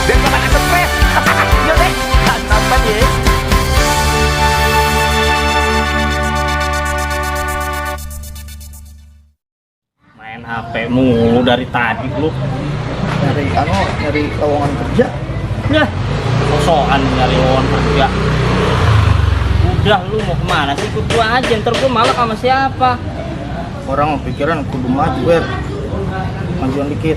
biar gak ada stres. Iya deh, sampai ya. Main HP mulu dari tadi lu. Nyari lowongan kerja. Ya, sosokan nyari lowongan kerja. Udah lu mau kemana sih? Ikut gua aja, ntar gua malah sama siapa? Orang pikiran kudu maju, Wer. Majuan dikit.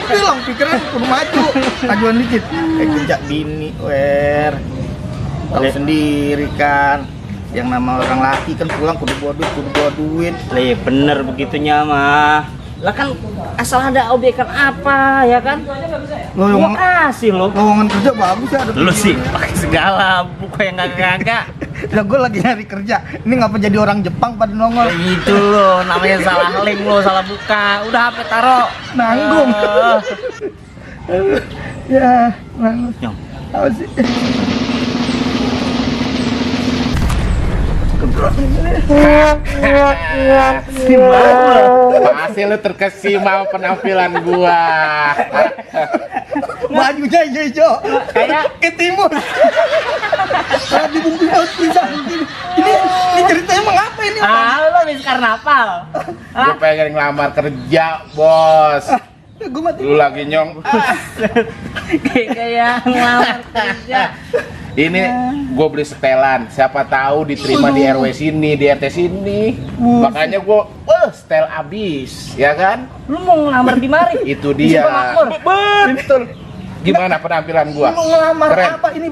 Bilang pikiran kudu maju, majuan dikit. Kerja bini, Wer. Tahu sendiri kan. Yang nama orang laki kan pulang kudu bawa duit. Lah ya bener begitunya mah. Lah kan asal ada obyekan apa ya kan? Gua kasih lo. Lowongan kerja bagus ya ada. Lu sih pakai segala buku yang kagak-kagak. Lah gue lagi nyari kerja. Ini ngapa jadi orang Jepang pada nongol? Kayak gitu lo, namanya salah link lo, salah buka. Udah HP taro. Nanggung. Ya, nanggung. Nyong. Apa sih? Masih lu terkesima penampilan gua. Bajunya hijau kayak ke timur. Dibungkus daun pisang begini. Ini ceritanya mengapa ini? Lo habis karnaval. Gua pengen ngelamar kerja, Bos. Gue mati. Lu lagi nyong. Kayak ngelamar kerja. Ini gue beli setelan, siapa tahu diterima di RW sini, di RT sini. Makanya gue, setel abis, ya kan? Lu mau ngelamar di mari? Itu Di dia. Sipamakmur? Betul. Gimana penampilan gua? Mau ngelamar Keren. apa ini?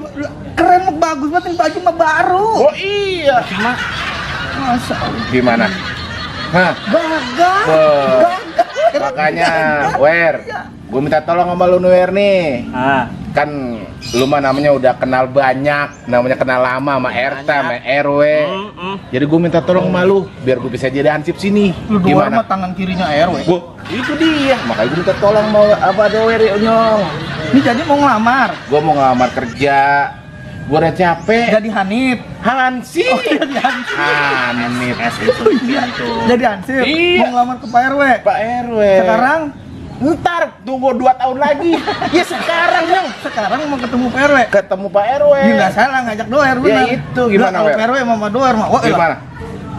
Keren, bagus banget ini baju mah baru. Oh iya. Cuma Masa Allah. Gimana? Hah? Gagal. Makanya, Wer, gue minta tolong sama lu nih, Wer nih. Kan lu mah namanya udah kenal banyak, namanya kenal lama sama RT, sama RW. Jadi gue minta tolong sama lu biar gue bisa jadi hansip sini. Lu dua Gimana? mah tangan kirinya RW. Itu dia. Makanya gue minta tolong mau apa ada Wer nyong. Ini jadi mau ngelamar. Gue mau ngelamar kerja. Gue udah capek. Jadi Hanif. Hansip. Jadi Hanif. Hanif. Jadi Hansip. Iya. Mau ngelamar ke Pak RW. Pak RW. Sekarang Ntar tunggu 2 tahun lagi. Ya sekarang nyong. sekarang mau ketemu Pak RW. Ketemu Pak RW. Ini nggak salah ngajak doer Ya benar. itu gimana, Kalau Wer? Pak RW sama doer mah. Wah, Gimana?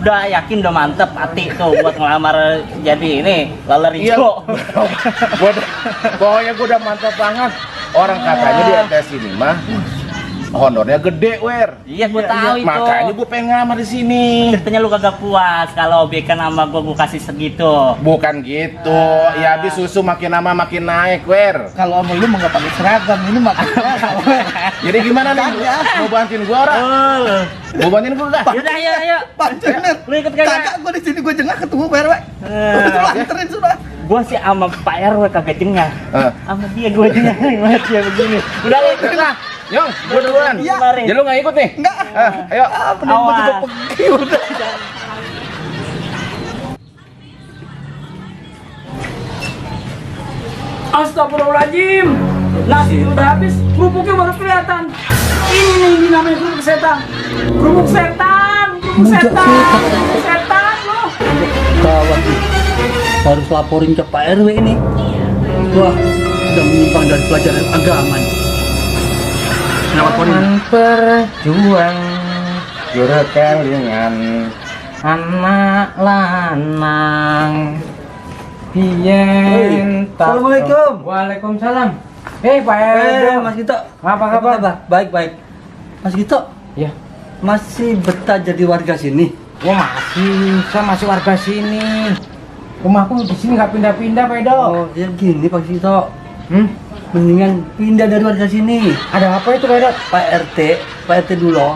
udah yakin, udah mantep hati tuh buat ngelamar jadi ini laler Iya. hijau. Pokoknya gue udah mantap banget. Orang katanya di atas sini mah honornya gede, Wer. Iya, gue tahu itu. Makanya gue pengen ngelamar di sini. Ceritanya lu kagak puas kalau obyekan sama gue kasih segitu. Bukan gitu. Ya habis susu makin lama makin naik, Wer. Kalau sama lu mah nggak pakai seragam, ini makin seragam. Jadi gimana nih? Kagak. Mau bantuin gua orang? Mau bantuin gua enggak? Yaudah, ayo. Pancenet. Lu ikut kagak? Kagak, gua di sini gua jengah ketemu Pak RW. Lu anterin sudah. Gue sih sama Pak RW kagak jengah. Eh. Sama dia gue jengah banget ya begini. Udah lu ikut lah. Yong, gua duluan. Iya. Jadi lu enggak ikut nih? Enggak. Ayo. Bener gua juga Awas. pergi udah. Astagfirullahaladzim, nasi udah habis, kerupuknya baru kelihatan. Ini namanya kerupuk setan. Kerupuk setan, kerupuk setan, kerupuk setan loh. Gawat nih. Harus laporin ke Pak RW ini. Wah, udah menyimpang dari pelajaran agama nih. Nah, laporin. Berjuang juru kelingan anak lanang. Assalamualaikum. Waalaikumsalam. Pak Mas Gito. Apa kabar? Baik. Mas Gito. Iya. Masih betah jadi warga sini? Saya masih warga sini. Rumahku di sini nggak pindah-pindah, Pak Edo. Oh, ya gini Pak Gito. Mendingan pindah dari warga sini. Ada apa itu, Pak Edo? Pak RT dulu.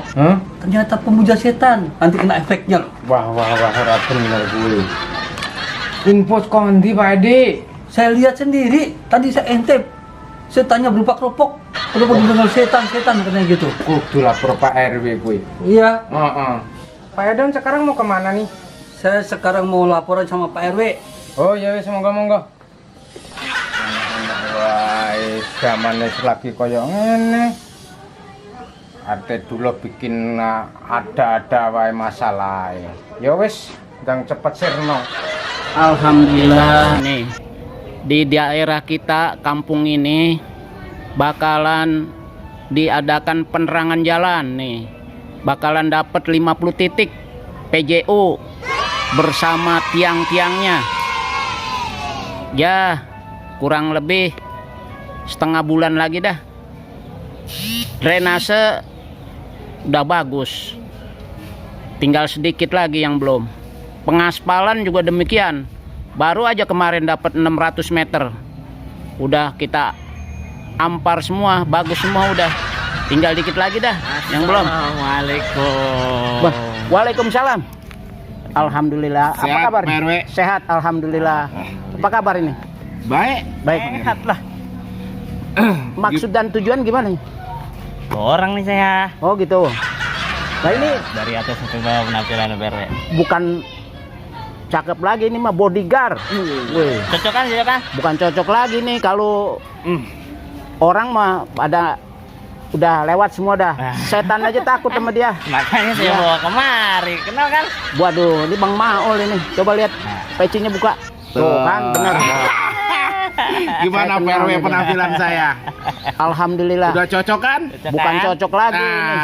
Ternyata pemuja setan. Nanti kena efeknya. Wah, harap benar gue. Info kondi, Pak Edi. Saya lihat sendiri. Tadi saya intip. Setannya berupa keropok. Keropok dengan setan katanya gitu. Kudu lapor Pak RW gue. Iya. Pak Edon sekarang mau kemana nih? Saya sekarang mau laporan sama Pak RW. Oh iya, monggo. Wah, zamannya lagi koyo ngene. Arte dulu bikin ada wae masalah. Ya wis, ndang cepet sirno. Alhamdulillah nih. di daerah kita, kampung ini bakalan diadakan penerangan jalan nih. Bakalan dapat 50 titik PJU bersama tiang-tiangnya. Ya, kurang lebih setengah bulan lagi dah. Drainase udah bagus. Tinggal sedikit lagi yang belum. Pengaspalan juga demikian. Baru aja kemarin dapat 600 meter. Udah kita ampar semua, bagus semua udah. Tinggal dikit lagi dah yang belum. Assalamualaikum. Waalaikumsalam. Alhamdulillah. Apa Sehat, kabar? Pak RW? Sehat, alhamdulillah. Apa kabar ini? Baik. Baik. Sehat lah. Maksud dan tujuan gimana? Orang nih saya. Oh gitu. Nah ini Dari atas sampai bawah penampilan PRW. bukan cakep lagi, ini mah bodyguard. Wih, Cocok kan, cocok kan? bukan cocok lagi nih kalau orang mah ada udah lewat semua dah. Setan aja takut sama dia. Makanya saya Iya. bawa kemari. Kenal kan? Waduh, ini Bang Maul ini. Coba lihat pecinya buka. Tuh kan benar. Gimana Saya Pak RW kenal penampilan saya? Alhamdulillah. Udah cocok kan? Bukan cocok lagi ini.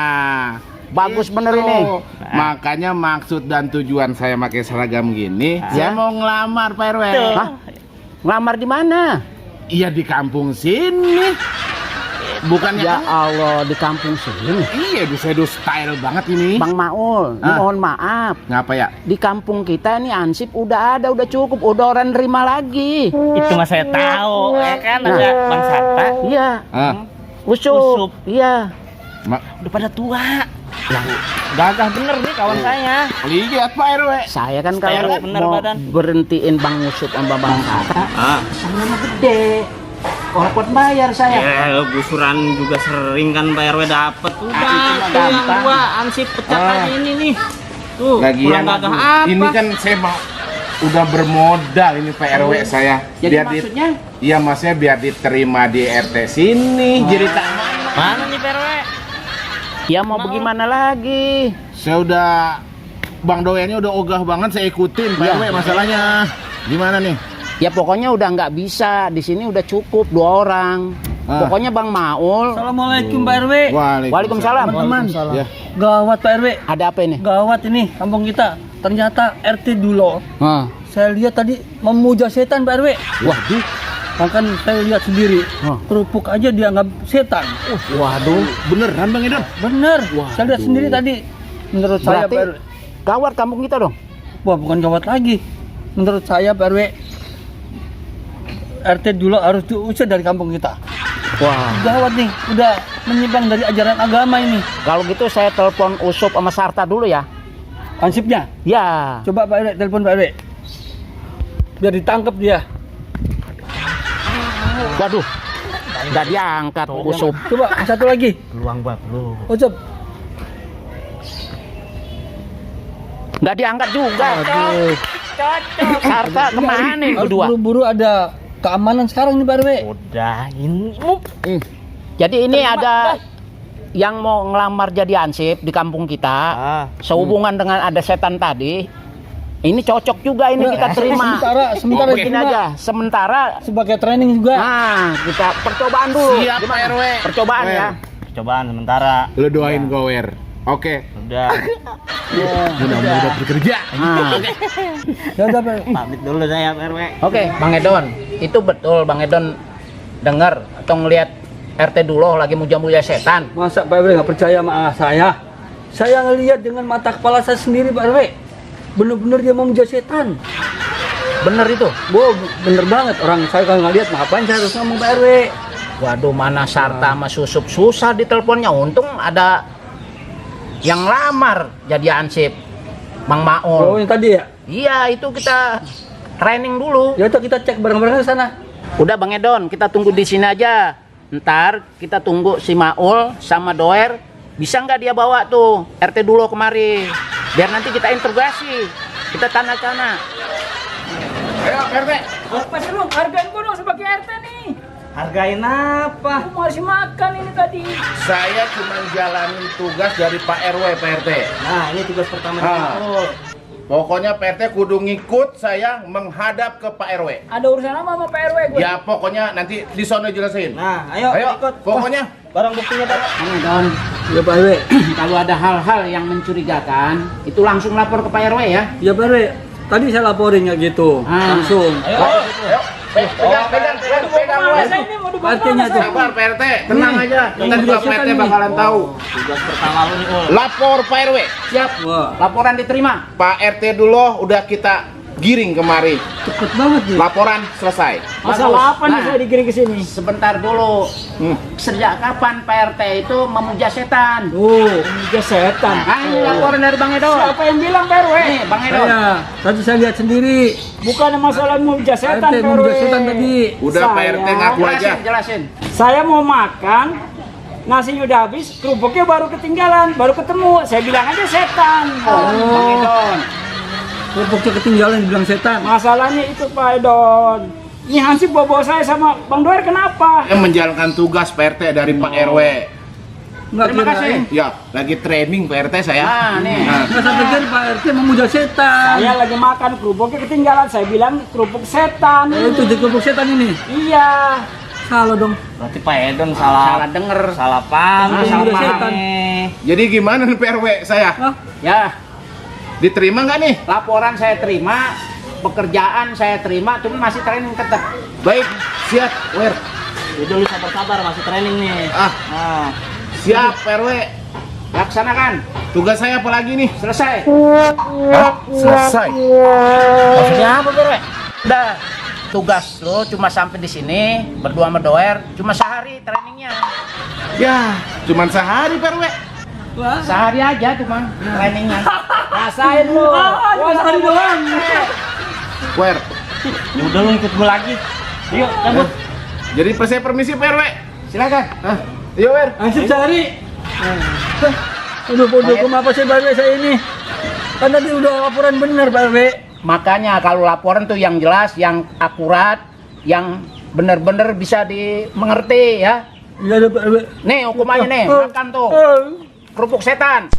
Bagus bener ini. Makanya maksud dan tujuan saya pakai seragam gini, saya mau ngelamar Pak RW. Hah? Ngelamar di mana? Iya di kampung sini. Bukannya Ya Allah, di kampung sini. Iya, saya style banget ini. Bang Maul, ini mohon maaf. Ngapa ya? Di kampung kita ini ansip udah ada, udah cukup, udah orang nerima lagi. Itu mah saya tahu, ya kan? Ada Bang Sarta. Iya, Usup. usup. Iya. Udah pada tua. Gagah bener nih kawan saya. Lihat Pak RW. Saya kan Style kalau bener mau badan. berhentiin Bang Usup sama Bang Kata, Ah. sama gede. Orang bayar saya. Ya, gusuran juga sering kan Pak RW dapet. Udah, itu mah tuh yang gampang. dua ansip pecat aja ini nih. Tuh, Lagian kurang gagah apa? ini kan saya mau udah bermodal ini Pak RW saya. Jadi maksudnya? Iya maksudnya biar diterima di RT sini. Jadi tak Mana nih Pak RW? Ya mau bagaimana lagi? saya udah Bang Doyannya udah ogah banget saya ikutin Pak Iya. RW masalahnya. Gimana nih? Ya pokoknya udah nggak bisa. Di sini udah cukup 2 orang. Pokoknya Bang Maul. Assalamualaikum Pak RW. Waalaikumsalam. Teman-teman, Ya. gawat Pak RW. Ada apa ini? Gawat ini kampung kita. Ternyata RT Dulo. Hah. Saya lihat tadi memuja setan Pak RW. Waduh. Bahkan saya lihat sendiri. Hah. Kerupuk aja dianggap setan. Waduh. Beneran Bang Edon? Bener. Saya lihat sendiri tadi. Menurut saya Berarti Pak RW. gawat kampung kita dong. Wah bukan gawat lagi. Menurut saya Pak RW. RT Dulo harus diusir dari kampung kita. Wah. Gawat nih. Udah menyimpang dari ajaran agama ini. Kalau gitu saya telepon Usup sama Sarta dulu ya. Ansipnya. Ya. Coba Pak RW, telepon Pak RW. Biar ditangkap dia. Waduh. Nggak diangkat Usup. Coba satu lagi. Peluang buat lu. Ucup. Nggak diangkat juga. Aduh. Sarta kemana nih Harus berdua? buru-buru ada keamanan sekarang nih Pak RW. Udah ini. Jadi ini ada yang mau ngelamar jadi ansip di kampung kita. Sehubungan dengan ada setan tadi. Ini cocok juga ini kita terima. Sementara Begini terima. aja. Sementara Sebagai training juga. nah, kita percobaan dulu. Siap, Gimana? Pak RW. Percobaan Wer. ya. Cobaan sementara. Lu doain gue Wer. Oke. Udah. Mudah-mudahan bekerja. Nah. Ya udah Pak. Pamit dulu saya Pak RW. Oke, Bang Edon. Itu betul Bang Edon dengar atau ngelihat RT Duloh lagi muja-muja setan. Masa Pak RW nggak percaya sama saya? Saya ngelihat dengan mata kepala saya sendiri Pak RW. Bener-bener dia mau memuja setan. Bener itu. Wow, bener banget. Orang saya kalau nggak lihat, ngapain saya harus ngomong Pak RW? Waduh, mana Sarta sama Susup susah diteleponnya. Untung ada yang lamar jadi ansip. Bang Oh, Maul. yang tadi ya? Iya, itu kita training dulu. Ya udah kita cek bareng-bareng ke sana. Udah Bang Edon, kita tunggu di sini aja. Ntar kita tunggu si Maul sama Doer. Bisa nggak dia bawa tuh RT Duloh kemari? Biar nanti kita interogasi. Kita tanda-tanda. Ayo RT. Mas lu hargain gua dong sebagai RT nih. Hargain apa? Aku masih makan ini tadi. Saya cuma jalanin tugas dari Pak RW Pak RT. Nah, ini tugas pertama Ah. dari Maul. Pokoknya Pak RT kudu ngikut saya menghadap ke Pak RW. Ada urusan apa sama Pak RW gue? Ya pokoknya nanti di sono jelasin. Nah, ayo, Ayo, ikut. pokoknya. Barang buktinya Pak. Don, Ya Pak RW. kalau ada hal-hal yang mencurigakan, itu langsung lapor ke Pak RW ya. Ya Pak RW. Tadi saya laporin ya gitu, Ah. langsung. Ayo. Pegang, pegang, Mana wes. saya ini mau dibawa RT-nya kemana saya? Sabar Pak RT, tenang Nih, aja. yang Nanti udah Pak setan RT nih. bakalan tahu. Tugas pertama lu nih, Ul. Lapor Pak RW. Siap. Wah, Laporan diterima. Pak RT dulu udah kita giring kemari. cepet banget nih. Laporan selesai. Masalah apa nih Nah. saya digiring ke sini? Sebentar dulu. Sejak kapan Pak RT itu memuja setan? Dia setan. Nah, ini laporan dari Bang Edon. Siapa yang bilang Pak RW? Nih, Bang Edon. Saya, tadi saya lihat sendiri. Bukan masalah muja setan RT Pak RW. memuja setan tadi. Udah Pak RT ngaku aja. Jelasin, jelasin. Saya mau makan, nasinya udah habis, kerupuknya baru ketinggalan, baru ketemu. Saya bilang aja setan. Bang Edon. Kerupuknya ketinggalan dibilang setan. Masalahnya itu Pak Edon. Ini Hansip bawa saya sama Bang Doer kenapa? Saya menjalankan tugas Pak RT dari Pak RW. Nggak Terima kirain. kasih. Ya, lagi training Pak RT saya. Nah, nih. Nggak sampai kira Pak RT memuja setan. Saya lagi makan kerupuknya ketinggalan. Saya bilang kerupuk setan. Itu di kerupuk setan ini. Iya. Salah dong. Berarti Pak Edon salah Salah denger. salah paham. Ah, salah udah paham setan. nih. Jadi gimana nih Pak RW saya? Hah? Ya, Diterima nggak nih? laporan saya terima, pekerjaan saya terima, cuma masih training tetap. Baik, siap, Wer. Udah lu sabar-sabar masih training nih. Ah, Nah, siap Pak RW. Laksanakan. Tugas saya apa lagi nih? Selesai. Hah? Selesai. Maksudnya apa, Bro? Udah. Tugas lo cuma sampai di sini berdua sama Doer, cuma sehari trainingnya. Ya, cuman sehari Pak RW. Sehari aja cuma trainingnya. Rasain lu. Wah, Sehari doang. Wer. ya udah lu ikut gua lagi. Yuk, cabut. Jadi saya permisi Pak RW. Silakan. Ah, yuk Wer. Hansip sehari. Udah hukum apa sih Pak RW saya ini? Kan tadi udah laporan benar Pak RW. Makanya kalau laporan tuh yang jelas, yang akurat, yang benar-benar bisa dimengerti ya. Iya ada Pak RW. Nih hukumannya nih, makan tuh kerupuk setan.